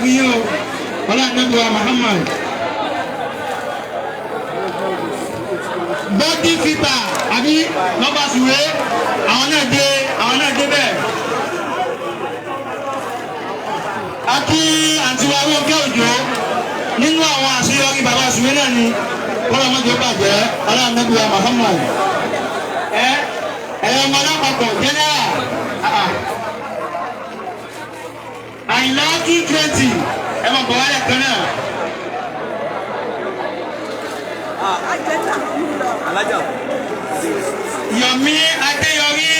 fún yín o. Ọlọ́run Nàbí wa Muhammad. Body fitter àbí lọ́ba sùwé, àwọn náà dé, àwọn náà dé bẹ́ẹ̀. Akí àǹtí wa Rónkẹ́ Òjó, nínú àwọn àṣeyọrí bàbá sùwé náà ni kọ́lá mọ́jọ́ bàjẹ́. Ọlọ́run Nàbí wa Muhammad. Ẹ ẹ ọmọ alápapọ̀ general Àyìnlá 220, ẹ máa bọ̀ wálẹ̀ kan náà. Alájà. Yomi Adéyọrí,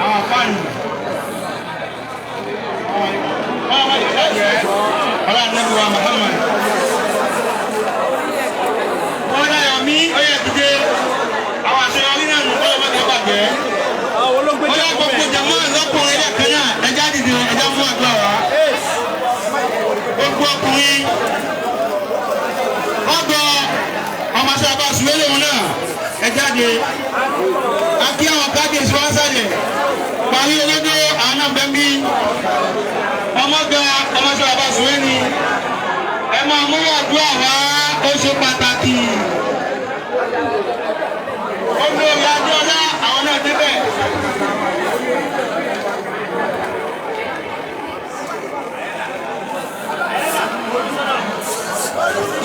àwọn àfáàní. Ọlọ́run Nàbí wa Muhammad. Kọ́lá Yomi, ó yẹ dìde. Àwọn àṣeyọrí náà nù kọ́lá mọ́tò bàjẹ́. Àwọn olóńgbé. Ó yẹ gbogbo jàmọ́ lọ́kùnrin lẹ́ẹ̀kan náà, ẹja dìde, ẹja mú àdúrà wá. Gbogbo ọkùnrin ọgbọ ọmọọṣẹ ọba sùwélé wọn náà, ẹ jáde. Akí àwọn kábíyèsí wọn sàlẹ̀ parí olódó, àwọn náà bẹ́ẹ̀ bí ọmọga ọmọọṣẹ ọba sùwé ni. Ẹ máa mú àdúrà wá, ó ṣe pàtàkì. Olórí Adéọlá, àwọn náà débẹ̀.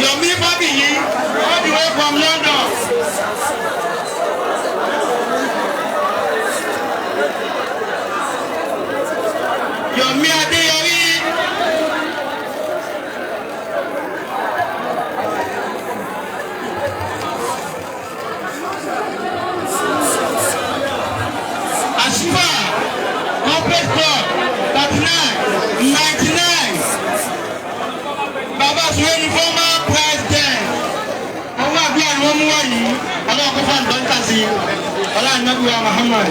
Yomi Fabiyi, all the way from London. Yomi Adeyori. Ashifa, Corporate Club, 39, 99. Bàbá Suwe ni former president. Owó àdúrà ni wọ́n mú wá yìí. Ọlọ́run kó fún àlùbáríkà sí i. Ọlọ́run Nàbí wa Muhammad.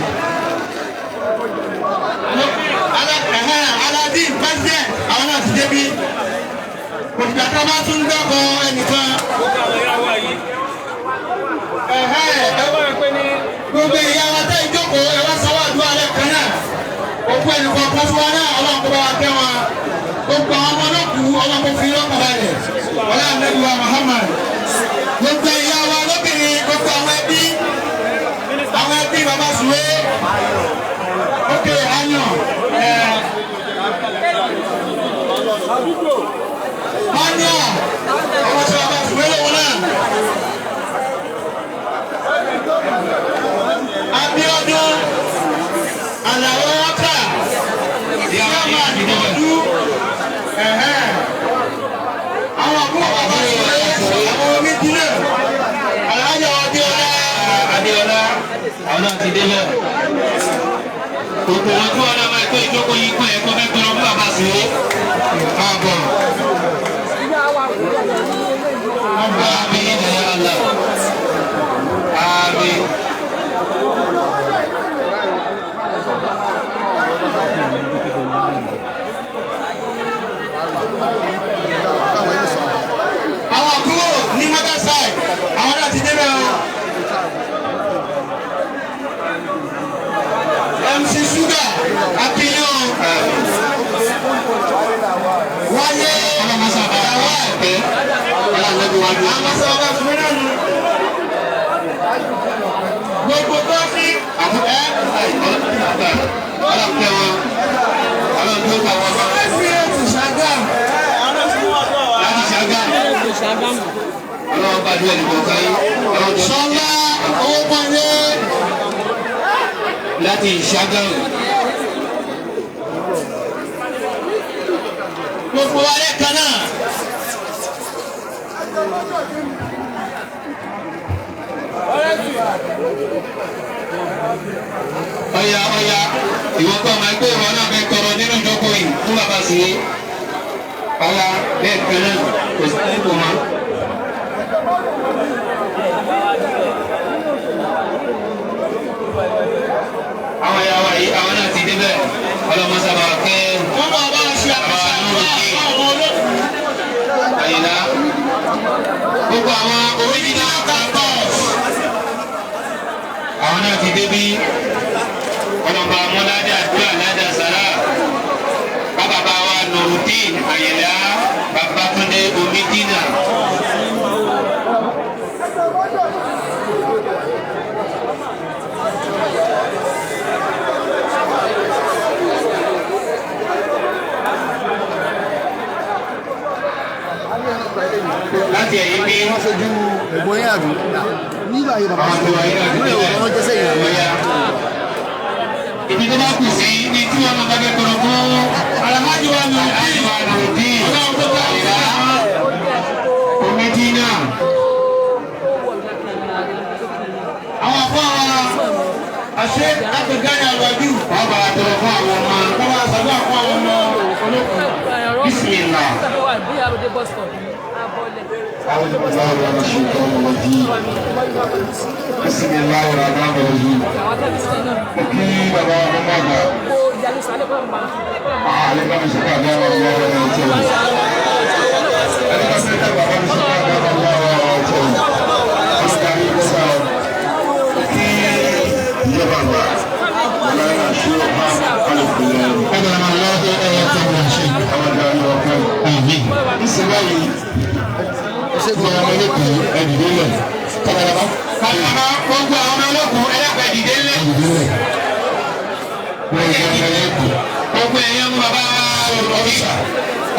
Aladin president, àwọn náà ti débi. Òṣìṣẹ́ tá a bá tún dọ́kọ̀ ẹnìkan. Gbogbo ìyá wa tẹ́ ìjókòó, ẹ wá sanwó àdúrà lẹ́ẹ̀kan náà. Òkú ẹnìkan kan fún wa náà, Ọlọ́run kó bá wa kẹ́ wọn. Gbogbo àwọn ọmọ náà kú, Ọlọ́run kó fi lọ́kàn balẹ̀. Ọlọ́run Nàbí wa Muhammad. Gbogbo ìyá wa lóbìnrin, gbogbo àwọn ẹbí bàbá Sùwé. Ókè ayan ẹ̀ Mania, àwọn tí bàbá Sùwé lòun náà. Abíọ́dún Àlàó Wákà, Chairman Ọdún, àwọn àbúrò bàbá Sùwé, àwọn onídìí Alájà Adéọlá. Adéọlá, àwọn náà ti débẹ̀. Gbogbo wọn tí wọn náà máa tó ìjókòó yìí kọ́ ẹ̀kọ́ fẹ́ tọrọ fún bàbá Sùwé. Máa bọ̀. Àmín ya Allah. Àmín. Àwọn àbúrò ní mother side, àwọn náà ti débẹ̀ o. MC Sugar Akinyan wáyé. Ọlọ́mọṣà bá wà pé ọlọ́mọdé wájú. Àwọn sọ̀rọ̀ fún náà nù. Gbogbo tó fi Ẹ ọlọ́kẹ́ wọn. Ọlọ́run tó kà wọ́n bá. Láti Ṣàgá. Ọlọ́run gbàdúrà ní kọ̀ọ̀kan yín. Ọlọ́run tó Sọlá owó pọ́nlé. Láti Ṣàgámù. Gbogbo wa lẹ́ẹ̀kan náà. Ọ̀yà ọ̀yà, ìwọ tó ọmọ ẹgbẹ́, ìwọ náà fẹ́ tọrọ nínú ìjókòó yìí fún bàbá Sùwé. Ọ̀yà, bẹ́ẹ̀ kan náà, kò sí kò mọ́. Àwọn ìyá wa yìí, àwọn náà ti débẹ̀. Ọlọ́mọsábà kẹ́. Wọ́n máa bá a ṣe àkàṣà àdúrà fún àwọn olókùn. Àyìnlá. Gbogbo àwọn original campus, àwọn náà ti débí. Ọlọ́mọba amúládé àdúrà ládà sàrà. Bàbá Nurudeen Àyìnlá Babátúndé Omidina. Láti ẹ̀yìn bí Wọ́n ṣojú ẹ̀gbọ́n yín àbí nígbà yìí bàbá àwọn tó wáyé náà ti ìlú tẹ́lẹ̀ wọn jẹ́sẹ̀ yìí. ọ̀ya. Ibi tó bá kù sí ní tí wọn bá fẹ́ tọrọ fún Alhaji wa Nurudeen. Nurudeen Ọlọ́run tó bá Àyìnlá Omidina. Àwọn àfọ wa àṣẹ Abdulgani Alwaju. Wọ́n bá wa tọrọ fún àwọn ọmọ. Wọ́n bá ṣàdúrà fún àwọn ọmọ olókùn. Bismillah. أعوذ بالله من الشيطان الرجيم بسم الله الرحمن الرحيم. Mo kí bàbá ọmọ àgbà àlẹ́ bá mi sọ́kà bí àwọn ọmọ ọmọ ọ̀tọ̀ ẹni bá mi sọ́kà bàbá mi sọ́kà bí àwọn ọmọ ọmọ ọ̀tọ̀ ọ̀sùn àrí ìgbọ́sà mo kí ìjọba àgbà ọ̀làyà ṣé ọba alùpùpù Ọ̀dọ̀ àwọn ọlọ́dẹ ẹ̀yẹ tó ń ṣe. àwọn ọ̀dọ́ àwọn ọ̀pẹ. Àmín. Ìsìnláyìí gbogbo ọmọ olókùn ẹ̀dìdé lẹ̀ kábàlábá Bàbá gbogbo àwọn ọmọ olókùn ẹlẹ́pẹ̀ dìde ńlẹ̀. ẹ̀dìdé lẹ̀ gbogbo ọmọ olókùn. Gbogbo ẹ̀yàn ọmọ bàbá wa Officer,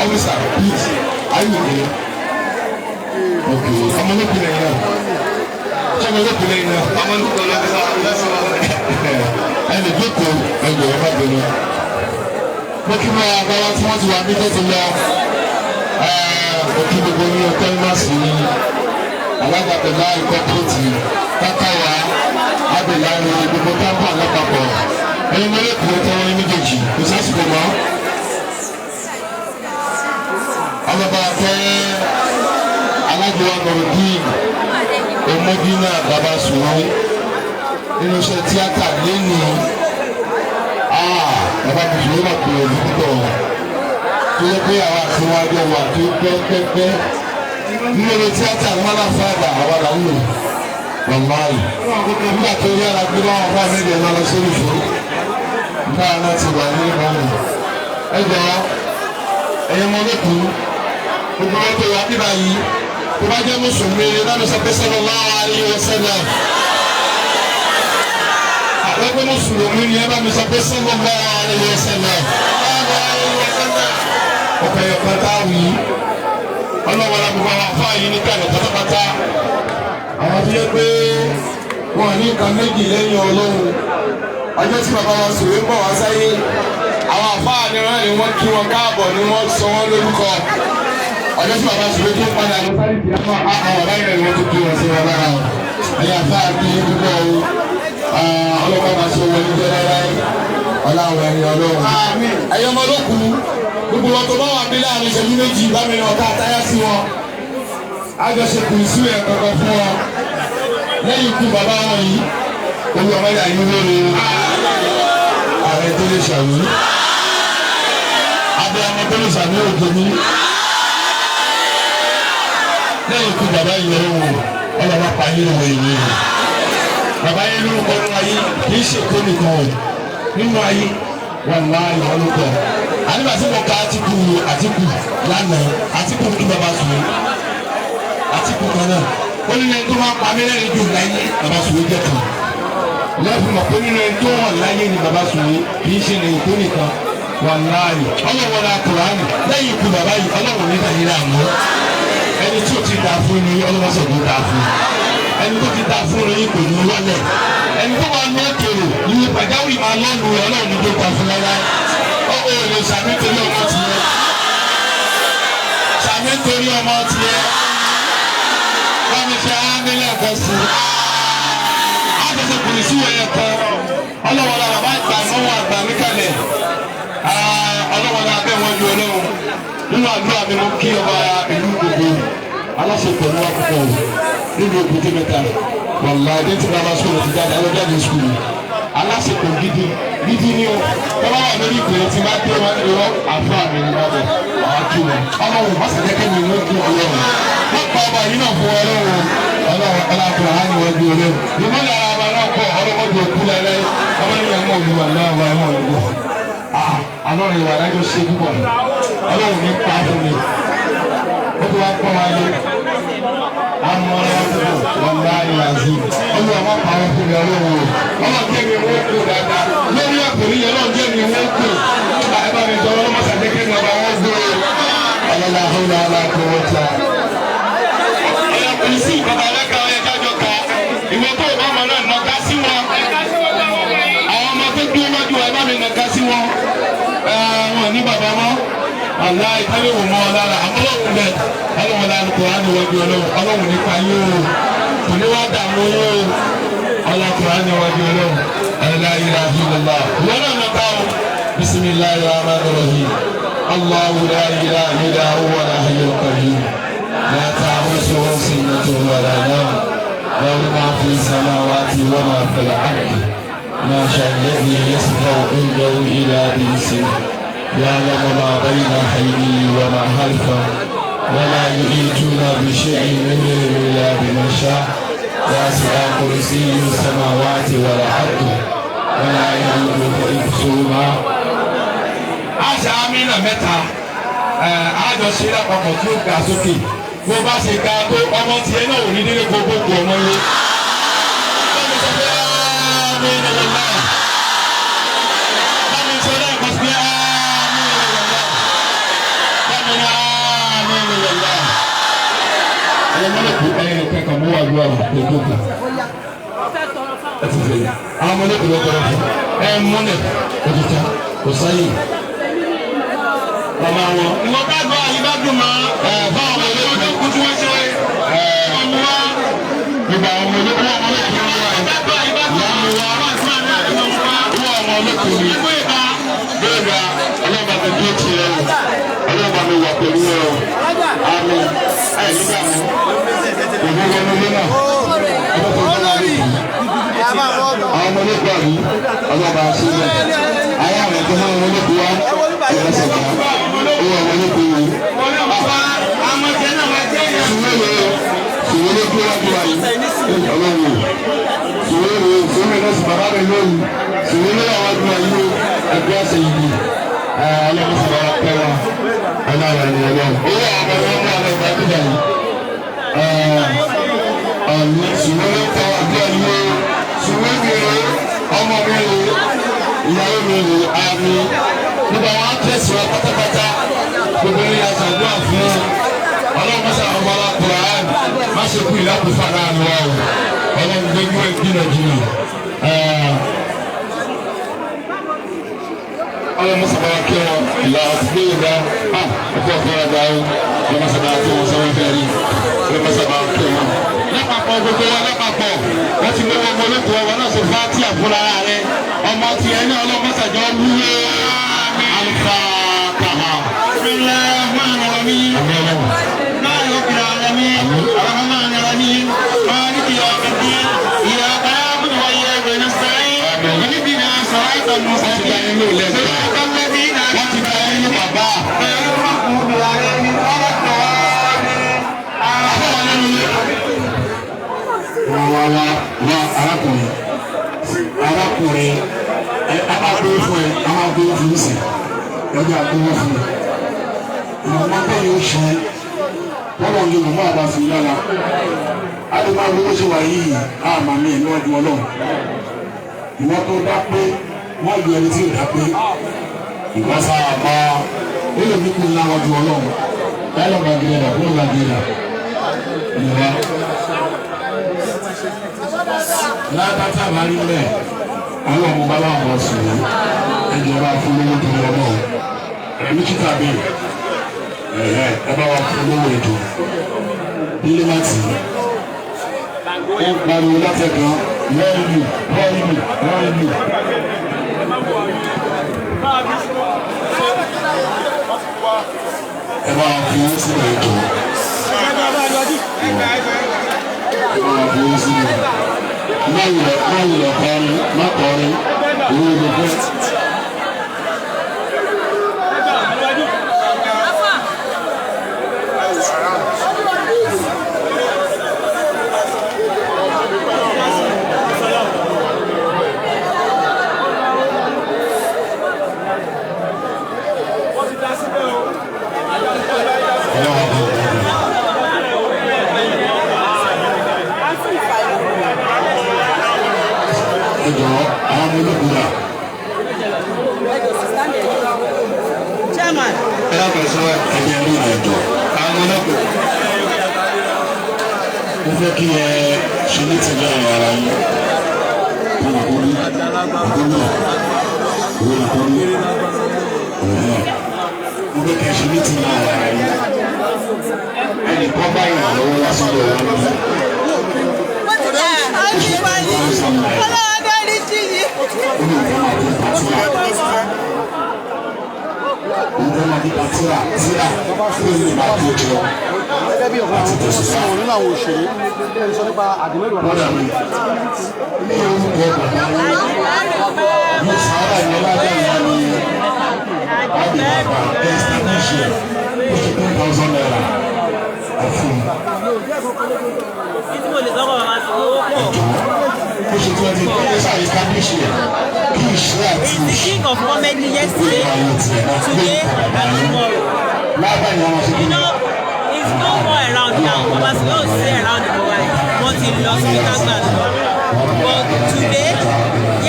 officer, please, are you okay? Okay, ọmọ olókùn lẹ́yìn náà. Ṣé ọmọ olókùn lẹ́yìn náà? Ọmọ olókùn Ẹnì jókòó ẹgbẹ̀ ẹ má bínú. Mo kí mọ àgbáwá tí wọ́n ti wà ní tó ti lọ. Mo kí gbogbo yín ọtọ́ iná sí i. Alága Bẹ̀lá ìkọ́pẹ́tì Kákáwá Abẹ̀lá ní gbogbo kámpà lápapọ̀. Ẹyin mọ́lẹ́kùn tó wọ́n ní méjèèjì kò sásìkò mọ́. Ọlọ́ba fẹ́ alájọwà Nurudeen Omodina Baba Suwe nínú iṣẹ́ tíátà lẹ́nu bàbá mùsùlùmí mà kúrò ní púpọ̀ tó yẹ pé àwa àti wọn àjọ wà tó pẹ́pẹ́pẹ́ nínú eré tíátà ní wọn náà fáadà àwa là ń lò wàláì nígbà tó yára gbé wọn fún àmì ìdè lọ sórí ìṣó nígbà náà ti wà ní ìbámu ẹ jọ ẹ̀yẹ mọ lẹ́kùn gbogbo wọn tó wà bíbá yìí tó bá jẹ́ mùsùlùmí lánàá sọ pé sallallahu alaihi wasallam àwọn pé mùsùlùmí ni ẹ bá mi sọ pé sallallahu alaihi wasallam ọ̀pẹ̀ ẹ̀kan táwì ọlọ́wọ́ la gbogbo àwọn afá yìí ní kàlẹ̀ pátápátá àwọn tó yẹ pé wọn ní nǹkan méjì lẹ́yìn ọlọ́run ọjọ́ tí bàbá wa sòwé bọ̀ wá sáyé àwọn afá nìran ni wọ́n kí wọn káàbọ̀ ni wọ́n sọ wọ́n lórúkọ ọjọ́ tí bàbá sòwé tó padà lọ sáré ìdí àwọn ọ̀rá ìrẹ̀ ni wọ́n tó kí wọn sí wọn lára o ẹ̀yà afá kí yín púpọ̀ o ọlọ́pàá máa ṣe wọlé jẹ́ láíláí ọláwọ̀ ẹ̀yìn ọlọ́run ẹ̀yọ́ ọmọ olókùn gbogbo wọn tó bá wà bí láàrin ìṣẹ́jú méjì bá mi ọ̀tá àtáyá sí wọn àjọṣepọ̀ ìṣú ẹ̀ kankan fún wọn lẹ́yìn ikú bàbá wọn yìí olú ọmọ yà yín lóore ààrẹ tó lè ṣàmì abiyamọ tó lè ṣàmì òjò mi lẹ́yìn ikú bàbá yìí ọlọ́run ọlọ́wọ́ pa yín lówó ìwé rẹ̀ bàbá yẹn lórúkọ nínú ayé kì í ṣèkó nìkan o nínú ayé wàláhì ọlọ́kọ àníbà tí mo ka Àtìkù Àtìkù lánàá Àtìkù kí bàbá sùn Àtìkù kan náà ó ní ẹni tó máa pa mí lẹ́rìn jù láyé bàbá sùn jẹ́ kan lẹ́fún mọ̀ pé nínú ẹni tó hàn láyé ni bàbá sùn kì í ṣe ní èkó nìkan wàláhì ọlọ́wọ́ la Kùránì lẹ́yìn ikú bàbá yìí ọlọ́wọ́ ní tàyí láàmú ẹni tí ò ti dà fún ni ọlọ́wọ́ sọ̀tún dà fún ẹni tó ti da fún yín kò ní wálẹ̀ ẹni tó wà ní òkèrò ní pàjáwìrì máa lọ́nu ọlọ́run ní tó ta fún lára ó ò lè sàmì torí ọmọ tiẹ̀ sàmì torí ọmọ tiẹ̀ bámi fi ámì lẹ́ẹ̀kan sí i á tẹ̀sẹ̀ kùnì sí wẹ̀yẹ kan ọlọ́wọ́ la bàbá ìgbà náwó àgbà níkàlẹ̀ ọlọ́wọ́ la bẹ̀ wọ́n ju ọlọ́run nínú àdúrà mi mo kí ọba ìlú gbogbo aláṣẹ pẹ̀lú wa púpọ̀ nínú èbúté mẹ́ta wàlá ẹdẹ tí bàbá sọ̀rọ̀ ti jáde alọ jáde sukùlù alásìkò gidi gidi ni o tọ́lá wà lórí ìpè tí bá dé wọn lọ àfa mi ní bàbá àwọn kí wọn ọlọ́run má sì jẹ́kẹ́ mi wọ́n kú ọlọ́run wọ́n pa ọba yìí náà fún ọlọ́run ọlọ́run ọlọ́run á ní wọ́n bí ọlọ́run ìmọ̀lẹ̀ ara wa náà kọ́ ọlọ́mọdé òkú lẹ́lẹ́ ọmọ ní ẹ̀wọ̀n olúwa náà wà ẹ̀wọ̀n olúwa alọ́run ìwà adájọ́ ṣe púpọ̀ Ọlọ́run ní pa fún mi. Ó ti wá pọ́n wa lé. Amọ̀ràn wàláyé azim. Olúwa má pa wọn fún mi ọlọ́run o. Ọlọ́run jẹ́ mi wọ́n kú dáadáa. Lórí àkòrí yẹn ọlọ́run jẹ́ mi wọ́n kú. Ẹ bá mi sọ ọlọ́run mọ́sá jẹ́ kí mi ọba wọn gbé o. Ọlọ́lá hawla wala quwwata. Ọ̀yà kò sí ìjọba ẹlẹ́ka ọ̀yà jájọ ká. Ìwọ tó o bá mọ̀ náà nàka sí wọn. Àwọn ọmọ tó dúró wájú wa ẹ bá mi nàka sí wọn. Wọn ní bàbá mọ́. Àlá ìtẹ́lẹ̀ wò mọ́ ọ lára. Àmọ́ ọlọ́run bẹ̀ ọlọ́run lára kò á níwájú ọlọ́run. Ọlọ́run nípa yín o. Kò ní wá dààmú yín o. Ọlọ́run kò á níwájú ọlọ́run. La ilaha illallah. Ìwọ náà nàka o. Bismillahir rahmanir rahim. Allahu la ilaha illa huwa al-hayyul qayyum. La ta'khuzuhu sinatun wa la nawm. Lahu ma fi samawati wa ma fil ardi. Ma sha'a alladhi yashfa'u indahu illa bi'iznihi. يعلم ما بين أيديه وما خلفه ولا يحيطون بشيء من علمه إلا بما شاء وسع كرسيه السماوات والأرض ولا يؤوده حفظهما. Àṣà amínà mẹ́ta àjọṣe lápapọ̀ tí ó ga sókè bó bá ṣe ga tó ọmọ tiẹ̀ náà ò ní délé gbogbo ọmọ yẹn. Báwo sọ pé amínà lọ́la? Báwo sọ lẹ́ẹ̀kan sí pé amínà lọ́la? Báwo ni amínà lọ́la? Ọlọ́mọlẹ́kùn ẹ̀yẹ kẹ́kọ̀ọ́ mú wà lúwà lójókòó. Ẹ ti fẹ́ àwọn ọmọlẹ́kùn lọ́kọ̀ọ́ fún ẹ múlẹ̀ òtítọ́ kò sáyè. Bàbá wọn. Ìwọ bá gbọ́ àyè bá dùn mọ́. Ẹ báwọn ọmọ Ọlọ́run tí wọ́n ṣe ọmọ wa. Gbogbo àwọn ọmọ olókùn ọmọ olókùn ni wọ́n Bá gbọ́ àyè bá dùn mọ́. Àwọn àti máa ní àdúgbò wa. wọ́n ọmọ olókùn ni. Ẹgbẹ́ ìta. Bẹ́ẹ̀ ni ọlọ́ba mi dúró ti ẹ o, ọlọ́ba mi wà pẹ̀lú ẹ o, àmín. Ẹ nígbà mú, òbí wọnú ilé náà, ọmọ tó ń bá rí àwọn ọmọ olókùn àbí ọlọ́ba sílẹ̀. Ayé àwọn ẹ̀kọ́ máa ń olókùn wá, ìrẹsẹ̀ gbà, owó ọmọ olókùn yìí. Àwọn jẹ́ náà wá jẹ́ yẹn. Sùwéèrè sùwéèrè tó wá tó wá yìí, ọlọ́run sùwéèrè sùwéèrè náà sì bàbá mi lóyún, sùwéèrè wà wá tó wá yìí o, ẹgbẹ́ ọ̀sẹ̀ yìí ọlọ́run sì bàbá pẹ́ wa, ọlọ́run ẹni ọlọ́run. Owó àwọn ọmọ ọmọ àwọn ìgbà tó dà yìí, ọ̀nì sùwéèrè tó wá tó wá yìí o, sùwéèrè ọmọ mi rè ìyàwó mi rè àmì nígbà wọn á tẹ̀sí wa pátápátá gbogbo ní aṣàdúrà fún ọlọ́run mọ́sá ọmọ wa Quran má ṣe kú ìlàkùfà láàrin wa o ọlọ́run gbẹ́jú ẹ̀ jìnnà jìnnà ọlọ́run mọ́sá bá wa kí wọn ìlà àtúgbò ìgbà ọkọ̀ ọ̀fọ̀rọ̀ gbà ó ọlọ́run mọ́sá bá wa kí wọn sọ́wọ́n fẹ́ rí ọlọ́run mọ́sá bá wa kí wọn. Lápapọ̀ gbogbo wa lápapọ̀ wọ́n ti mú ọmọ olóko wa náà ṣe fátíà fúnra rẹ ọmọ tiẹ̀ ní ọlọ́run mọ́sá jọ wúwo alifataha. Bismillahirrahmanirrahim. مالك العالمين الرحمن الرحيم مالك يوم الدين إياك نعبد وإياك نستعين اهدنا صراط المستقيم صراط الذين أنعمت عليهم غير المغضوب عليهم ولا الضالين. Wá wá wá wá arákùnrin arákùnrin ẹ a máa gbé fún ẹ a máa gbé fún sí ẹgbẹ́ àgbówó fún ẹ ìmọ̀mọ́ bẹ́ẹ̀ yóò ṣe bọ́lá ní mọ̀mọ́ àbá sí lára a lè máa wo bó ṣe wà yìí a mà mí níwájú ọlọ́run ìwọ tó dá pé wọ́n lu ẹni tí ò dá pé ìwọ sáà bá ó lè ní kú ńlá wájú ọlọ́run láyọ̀ gbàgede rà kúrò gbàgede rà ìwà látàtà bá rí mẹ́ ọlọ́run bá wà wọ́n sùn ẹ̀jẹ̀ bá fún lówó tó lọ náà ẹ̀mí kíkà bẹ́ẹ̀ ẹ̀hẹ́ ẹ bá wà fún lówó ètò nílé láti ó pariwo látẹ̀kọ́ lọ́ọ̀lù lọ́ọ̀lù lọ́ọ̀lù. Ẹ bá wà fún owó sílẹ̀ ètò ẹ bá wà fún owó sílẹ̀ má wulẹ̀ má wulẹ̀ kọrin má kọrin owó gbogbo. Wọ́n ti dá síbẹ̀ o. Ẹ jọ̀ọ́, àwọn ọmọ ológun rà. Chairman. Ẹ dákun, ẹ sọ Ẹ̀jẹ̀ rí ẹ̀jọ̀. Àwọn ọmọ ológun. Mo fẹ́ kí ẹ ṣe ní ti láàrin ara yín. Kọ́nà kọ́rí, ìgbóná, ìwé ìkọ́rí, ọ̀hún. Mo fẹ́ kí ẹ ṣe ní ti láàrin ara yín. Ẹnì kan bá ìrànlọ́wọ́ wá sọ́dọ̀ wọn ní. Ọlọ́wọ́ dárí jì yìí. Ó ní ìfẹ́ máa dín pàtíyà. Ìfẹ́ máa dín pàtíyà tíra fún ìlú ìbá tó jọ. Gẹ́gẹ́ bí ọ̀kan àwọn tó sọ nínú àwọn òṣèré ń sọ nípa àdìmẹ́rù bàbá. Lọ́dà mi, ní orúkọ bàbá yín, ní sàárà yẹn lábẹ́ ìyá ni àbí bàbá establish ẹ̀ ó ṣe ₦10,000 ẹ̀fún. Títí mo lè sọ́kọ̀ bàbá sí owó pọ̀. Ó ṣe 20, ó ṣe establish ẹ̀ kí ìṣe àti He's the king of comedy yesterday, today and tomorrow. lábẹ́ ìyá wọn ṣe kí You know, he's no more around now. Baba Suwe ò sí around the world. Wọ́n ti lọ sí Kágbà lọ. But today,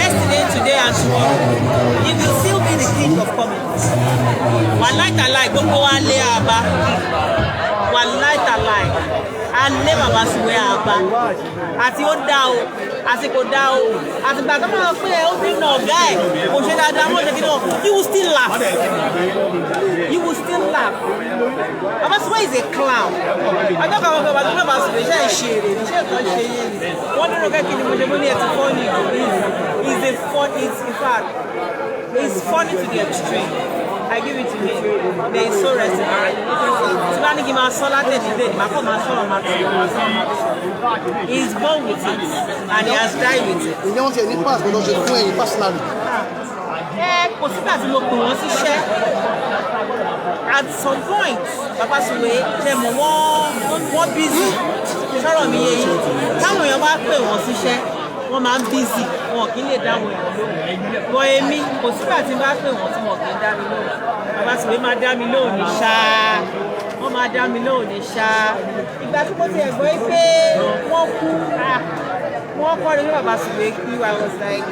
yesterday, today and tomorrow, he will still be the king of comedy. Wàláì tàláì, gbogbo wa lé àbá. Wàláì tàláì, a lé Baba Suwe àbá. Àti ó dá o, àti kò dá o. Àtìgbà tó máa pé ẹ ó bí nà ọ̀gá ẹ̀, kò ṣe dáadáa, wọ́n ṣe kí náà, you will still laugh. You will still laugh. Baba Suwe is a clown. Ọjọ́ kan wọ́n fẹ́ Baba Suwe, Baba Suwe ṣe é ṣe èrè ní ṣé nǹkan ṣe yé ni. Wọ́n dúró kẹ́kẹ́ ni mo ṣe mú ní ẹ̀ ti funny. Is a fun, is in fact, it's funny to the extreme. I give it to him. May his soul rest in peace. Tí bá ní kí n máa sọ látẹ̀dídé, màá kàn máa sọ̀rọ̀, máa sọ̀rọ̀, máa sọ̀rọ̀, máa sọ̀rọ̀. He is born with it and he has died with it. Ǹjẹ́ wọ́n ti ẹ̀ ní pass gbọ́dọ̀ ṣe fún ẹ̀yin personally? Ẹ kò sígbà tí mo pè wọ́n síṣẹ́. At some point, Baba Suwe ṣe mọ̀ wọ́n busy. Sọ̀rọ̀ mi yé yín. Táwọn èèyàn bá pè wọ́n síṣẹ́, wọ́n máa ń busy, wọn kì í lè dáwọn èèyàn lóhùn. Bọ̀ èmi, kò sígbà tí n bá pè wọ́n tí wọn kì í dá mi lóhùn. Baba Suwe máa dá mi lóhùn ní ṣáá. Wọ́n máa dá mi lóhùn ní ṣáá. Ìgbà tí mo ti ẹ̀ gbọ́ pé wọ́n kú, ah, wọ́n kọ́ ni pé Baba Suwe kú, I was like,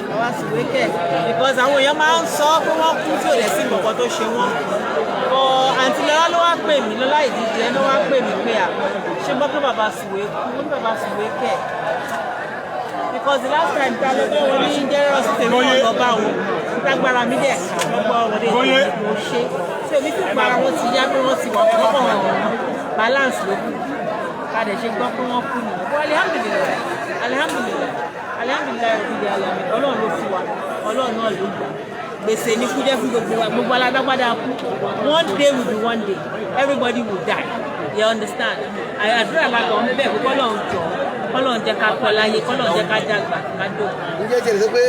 Baba Suwe kẹ̀, because àwọn èèyàn máa ń sọ pé wọ́n kú tí ò lẹ̀ sí nǹkan tó ṣe wọ́n. But àǹtí Lọlá ló wá pè mí, Lọlá ìdíje ló wá pè mí pé à ṣé gbọ́ pé Baba Suwe kú, ó ní Baba Suwe kẹ̀. Because the last time ta ló bá wọn ní generous tèmi náà lọ bá wọn, lágbára mi dẹ̀ ká lọ́gbọ́ ọmọdé mo ṣe. So èmi fi para wọn ti yá pé wọ́n ti wà fọ́kàn balance ló kù. Ká dẹ̀ ṣe gbọ́ pé wọ́n kú nìyẹn. But alhamdulillahi, alhamdulillahi, alhamdulillahi rabbil alamin, Ọlọ́run ló fún wa, Ọlọ́run náà ló gbà. Gbèsè ní kú jẹ́ fún gbogbo wa, gbogbo alágbádá kú. One day will be one day, everybody will die. You understand? Àdúrà lágbà wọn bẹ́ẹ̀ pé kọ́lọ́run jọ, kọ́lọ́run jẹ́ ká pẹ́ láyé, kọ́lọ́run jẹ́ ká dàgbà, ká dòkú. Ǹjẹ́ ẹ lè sọ pé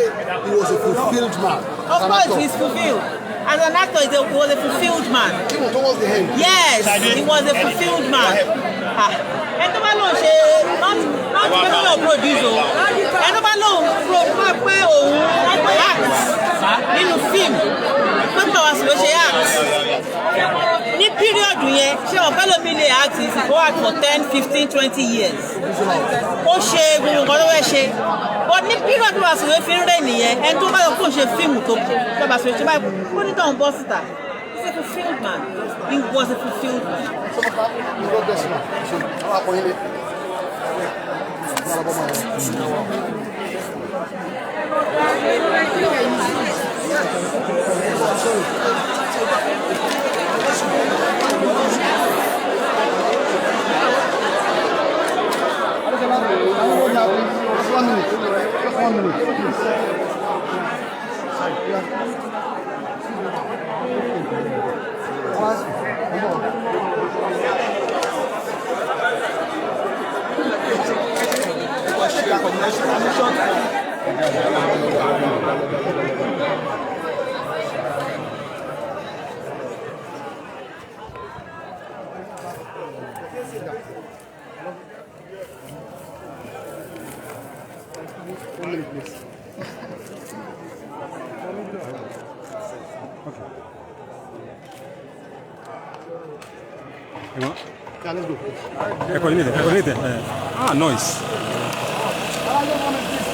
he was a fulfilled man Of as an course, actor? he's fulfilled. As an actor, he was a fulfilled man. Even towards the end. Yes, he was a fulfilled man. Ah, ẹni tó bá lóun ṣe not pé kó lóun produce o, ẹni tó bá lóun pro máa pé òun act nínú fíìmù pé Baba Suwe ṣe act ní period yẹn, ṣé wọn fẹ́ lómi lè act is go act for 10, 15, 20 years, ó ṣe gbogbo nǹkan tó fẹ́ ṣe, but ní period Baba Suwe fi ń rẹ̀ nìyẹn. Ẹni tó bá yọ kó ṣe fíìmù tó Baba Suwe ṣe báyìí, ó ní tóun bọ́ síta. He's a fulfilled man. He was a fulfilled man. So, Papa, God bless you, ma. So, àwọn akọyin lé. Ní alábọ́mọ yẹn. Just one minute. Just one minute, please. Yeah. Come on. One minute, please. Yeah, let's go. Ẹ kọ́ ní ìtẹ̀, ẹ kọ́ ní ìtẹ̀. Ah, noise. One minute, please.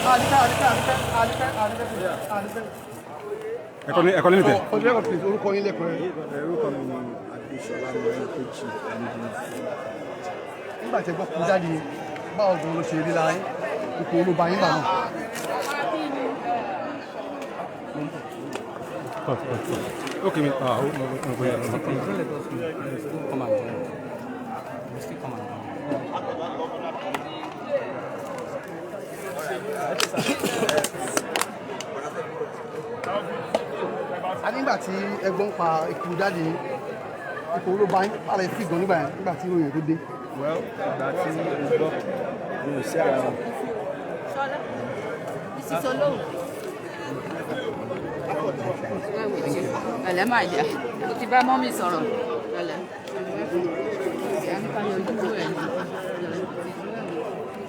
Ẹ̀kọ́ lẹ́nu tẹ̀. Orúkọ yín lẹ́kọ̀ọ́. Orúkọ mi ni Adéṣọlá Mọ́rẹ́níkejì Omidina. Nígbà tí ẹ gbọ́ kú jáde, báwo gan ló ṣe rí lára yín? Ipò olóba yín bà náà. Ok, mi ah, ó mo mo mo yàrá. Come and join. You still come and join. A nígbà tí ẹ gbọ́ ń pa ikú jáde, ipò olóba yín, báwo lẹ fi gan nígbà yẹn, nígbà tí ìròyìn tó dé? Well, ìgbà tí mo gbọ́, mi ò sí ara wọn. Ṣọlá, Mrs. Olóhùn. Well with you. Ẹ̀lẹ́ máa yá. Mo ti bá mọ́mì sọ̀rọ̀. Ẹ̀lẹ́. Ìyá nípa yọjú ẹ̀ ní.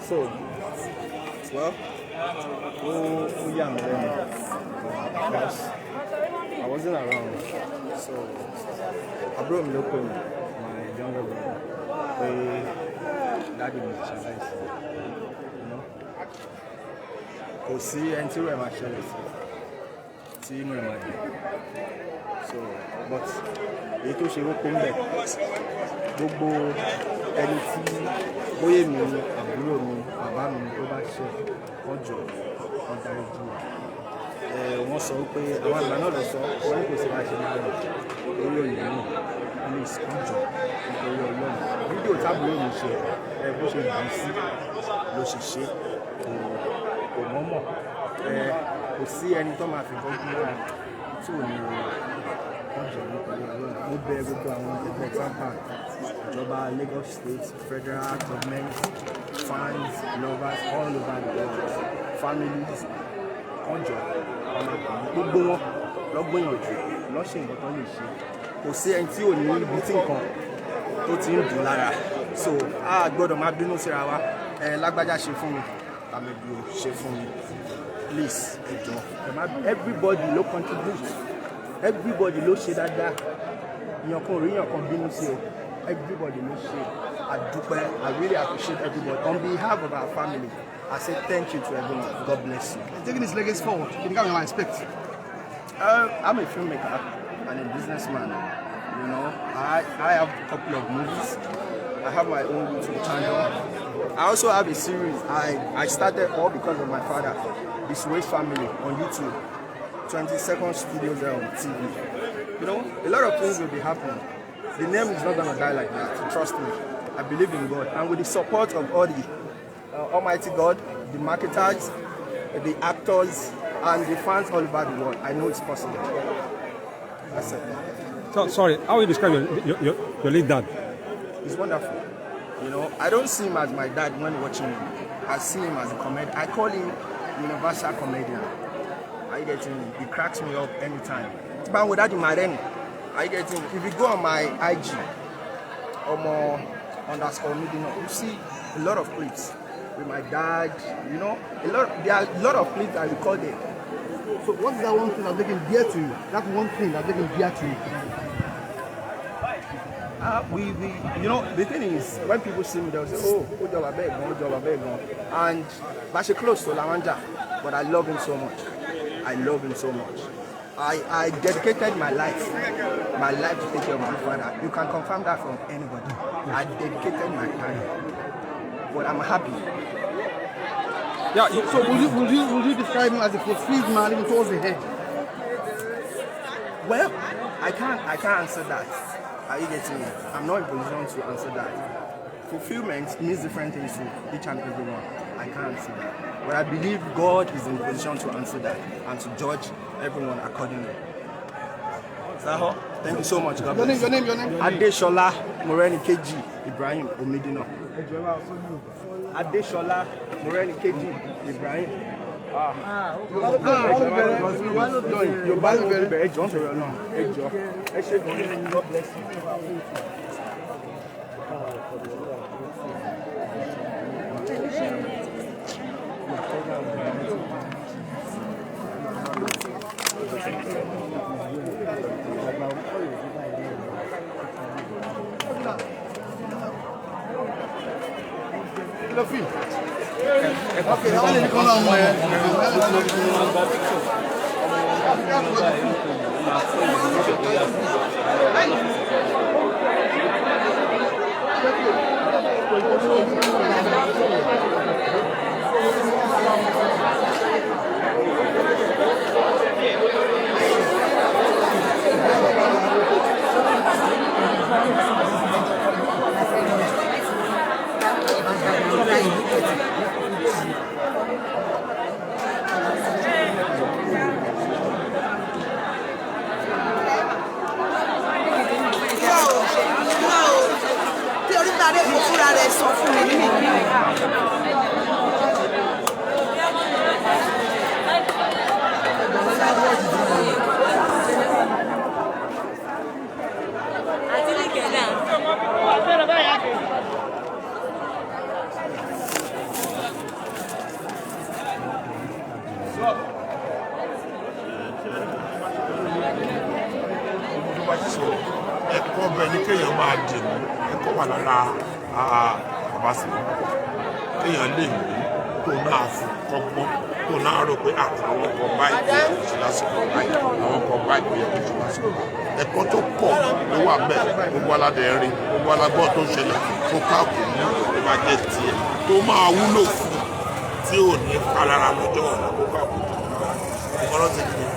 So, well, ó yà mí lẹ́nu because I wasn't around. So, àbúrò mi ló pè mí, my younger brother, pé daddy mi ti ṣaláìsí. You know? Kò sí ẹni tí irú ẹ̀ máa ṣẹlẹ̀ sí, tí inú ẹ̀ máa dùn. So, but èyí tó ṣe kókó ń bẹ̀, gbogbo ẹni tí bóyá èmi ni, àbúrò mi, bàbá mi ó bá ṣe, wọ́n jọ wọ́n dáríjì wá. Wọ́n sọ pé àwọn àgbà náà lọ sọ wọ́n ní kò sí máa ṣe máa lọ orí òyìnbó náà, please, wọ́n jọ nítorí Ọlọ́run. Fídíò tábìlì mi ṣe ẹ bó ṣe dùn sí ló ṣe ṣe, kò mọ́mọ́. Kò sí ẹni tó máa fi nǹkan gún lára tí ò ní rọra. Wọ́n jọ nítorí Ọlọ́run. Mo bẹ̀ gbogbo àwọn ẹgbẹ́ TAMPAN, ìjọba Lagos State, federal government, fans, lovers all over the world, families, wọ́n jọ ọmọkùnrin gbogbo wọn lọ́gbìyànjú lọ́ṣẹ̀ nǹkan tó lè ṣe. Kò sí ẹni tí ò ní ibi tí nǹkan tó ti ń dùn lára, so a gbọ́dọ̀ máa bínú síra wa. Ẹ lágbájá ṣe fún mi, tàmẹ̀dù ṣe fún mi, please, ẹ jọ, ẹ má. Everybody ló contribute, everybody ló ṣe dáadáa. Ìyàn kan ò rí ìyàn kan bínú sí o. Everybody ló ṣe àdúpẹ́. I really appreciate everybody. On behalf of our family, I say thank you to everyone. God bless you. Taking his legacy forward, kí ni káwọn èèyàn expect? I'm a filmmaker and a businessman. I have a couple of movies. I have my own YouTube channel. I also have a series I started all because of my father, the Suez Family on YouTube, 22nd Studios TV. A lot of things will be happening. The name is not gonna die like that. Trust me. I believe in God, and with the support of all the Almighty God, the marketers, the actors, and the fans all over the world, I know it's possible. That's it. So, sorry, how would you describe your late dad? It's wonderful. I don't see him as my dad when watching him. I see him as a comedian. I call him universal comedian. Are you getting me? He cracks me up anytime. But without him, are you getting me? If you go on my IG, Omo_Midina, you see a lot of clips with my dad. There are a lot of clips I recorded. So what's that one thing that's making dear to you? That one thing that's making dear to you? We the thing is, when people see me, they'll say, "Oh, ó jọ bàbá ẹ̀ gan, ó jọ bàbá ẹ̀ gan." And bá ṣe close to Lawanja, but I love him so much. I love him so much. I dedicated my life to take care of my father. You can confirm that from anybody. I dedicated my time, but I'm happy. Yeah, you, So would you describe him as a fulfilled man even towards the end? Well, I can't answer that. Are you getting me? I'm not in position to answer that. Fulfillment means different things to each and every one. I can't answer that. But I believe God is in position to answer that and to judge everyone accordingly. Is that all? Thank you so much. God Your name, bless. your name, your name. Adeshola Morenikeji Ibrahim Omidina. Adeshola Morenikeji Ibrahim. Yorùbá ló bẹ̀rẹ̀. Ẹ jọ̀ọ́, ń sọ̀rọ̀ náà. Ẹ jọ̀ọ́. Ẹ ṣé gan-an. God bless you. Kí ló fi? Okay, àwọn lè ní kán náà mọ ẹ. Irọ́ o, irọ́ o. Tí oríta rẹ̀ kò fúnra rẹ̀ sọ fún mi nínú ìlú. Tó bá ti sọ̀rọ̀, ẹ̀kọ́ bẹ ní kéèyàn máa dì mú. Ẹ̀kọ́ wà lára bàbá sí kéèyàn lè mú kó náà fi kọ́gbọ́n, kó náà rò pé àwọn kan báyìí kò yẹ kó ṣe lásìkò báyìí, àwọn kan báyìí kò yẹ kó ṣe lásìkò báyìí. Ẹ̀kọ́ tó pọ̀ ló wà bẹ́ẹ̀. Gbogbo aládé rí, gbogbo alágbọ́n tó ń ṣẹlẹ̀ tó káàkó mú tó bá jẹ́ tiẹ̀ tó máa wúlò fún tí ò ní palára lọ́jọ́ ọ̀la kó káàkó tó ọlọ́sẹ̀ kìíní.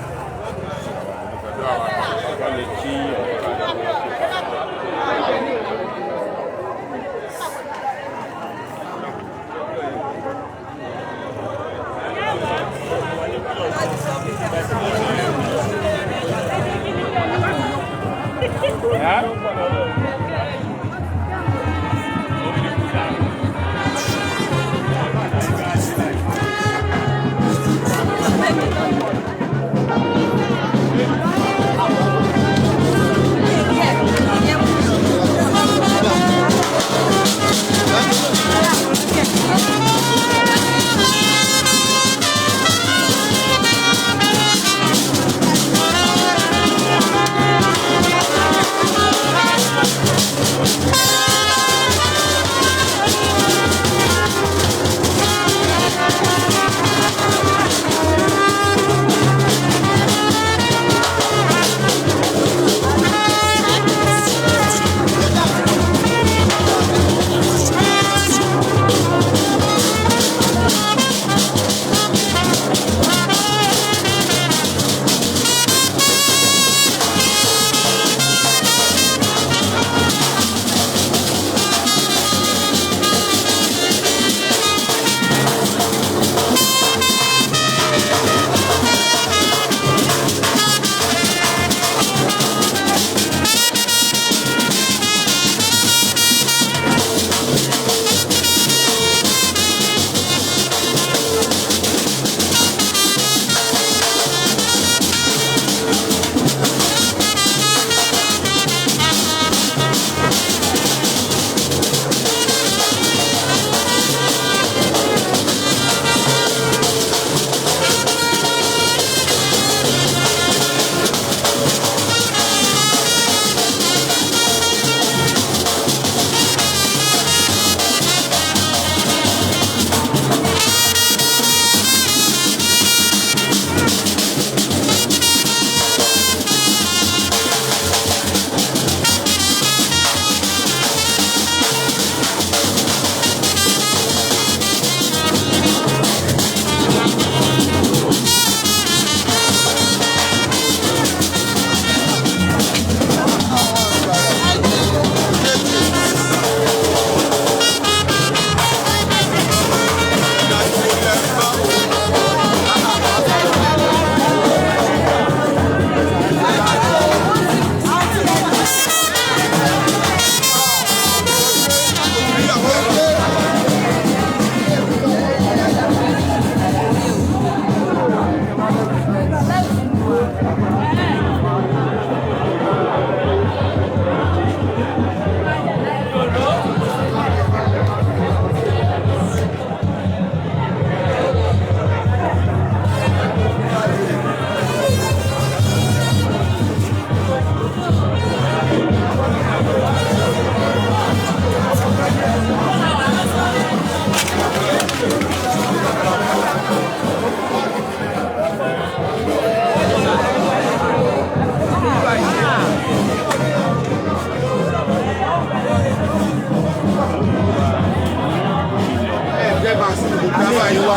Alẹ́ wa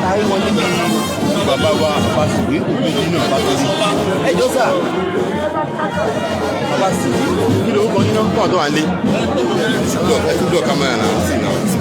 táyé wọn níbi bàbá wa bàbá Sùwé ògbéjì náà bá tó rí. Ẹ jọ sà, bàbá Sùwé, kí lorúkọ yín náà fún àdó àlé? Ẹ tún dọ̀ kámẹ́rà náà sí náà.